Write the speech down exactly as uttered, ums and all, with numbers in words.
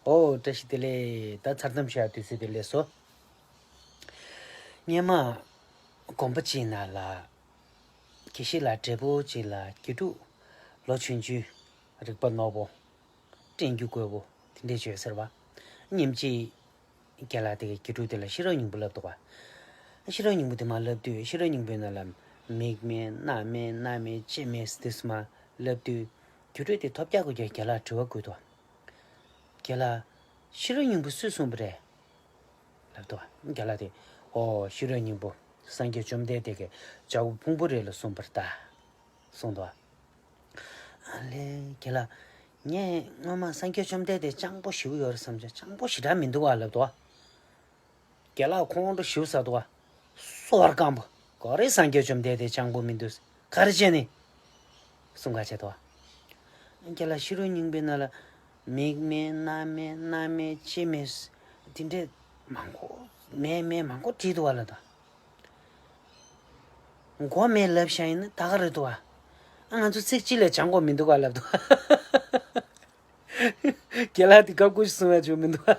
ཨོ་བཀྲ་ཤིས་བདེ་ལེགས། ད་མཚར་གཏམ་བཤད་དུས་ཚོད་བདེ་ལེགས་སོ། སྔོན་མ་དགོན་པ་གཅིག་ནང་ལ་དགེ་བཤེས་ལགས་བགྲེས་པོ་གཅིག་ལ་དགེ་ཕྲུག་ལོ་ཆུང་ཆུང་རིག་པ་རྣོ་པོ་དྲན་རྒྱུ་དགོས་པོ་དེ་འདྲས་བྱོས་ཟེར་བ། ཉིན་གཅིག་རྒན་ལགས་དེ་གི་དགེ་ཕྲུག་དེ་ལ་ཤེས་རབ་སྙིང་པོ་བསླབ་འདུག་བ། ཤེས་རབ་སྙིང་པོ་དེ་མར་བསླབ་དུས་ཤེས་རབ་སྙིང་པོའི་ནང་ལ་མིག་མེད་རྣ་མེད་སྣ་མེད་ལྕེ་མེད་དེ་ཚོ་མར་བསླབ་དུས་དགེ་ཕྲུག་དེ་ཐོབ་རྒྱག་དགོས་ཀྱང་རྒན་ལགས་དྲི་བ་བཀོད་འདུག་བ། རྒན་ལགས། ཤེས་རབ་སྙིང་པོ་སུས་གསུངས་པ་རེད། ལབ་འདུག་བ། རྒན་ལགས་དེ། ཨོ་ཤེས་རབ་སྙིང་པོ་སངས་རྒྱས་བཅོམ་ལྡན་འདས་ཀྱིས་ལྕགས་ཕུང་པོ་རེ་ལ་གསུངས་པར་གདའ། གསུངས་འདུག་བ། ཨ་ལས་རྒན་ལགས། ངས་སྔོན་མ་སངས་རྒྱས་བཅོམ་ལྡན་འདས་སྤྱང་པོ་ཞེ་པོ་ཡོད་རེད་བསམ་བྱས་སྤྱང་པོ་ཞེ་དྲག་མི་འདུག་བ་ལབ་འདུག་བ། རྒན་ལགས་ཁོང་ཁྲོ་ཞེ་པོ་ཟ་འདུག་བ། སོ་བར་སྐམ་པོ། ག་རེ་སངས་རྒྱས་བཅོམ་ལྡན་འདས་སྤྱང་པོ་མི་འདུག་ག་རེ་བྱས་ནས། གསུང་ག་བྱས་འདུག་བ། རྒན་ལགས་ཤེས་རབ་སྙིང་པོའི་ནང་ལ་མིག་མེད་རྣ་མེད་སྣ་མེད་ལྕེ་མེད་དེ་འདྲས་མང་པོ་མེད་མེད་མང་པོ་བྲིས་འདུག་བ་ལབ་འདུག་མགོ་མེད་ལབ་བཞག་ཡིན་ན་ད་ག་རེད་འདུག་བ། ཨ་ང་ཚོ་ཚིག་གཅིག་ལས་སྦྱང་དགོས་མི་འདུག་ག་ལབ་འདུག་རྒན་ལགས་དེ་སྐབས་ཀུ་ཤུ་གསུང་ཡ་བྱུང་མི་འདུག་བ།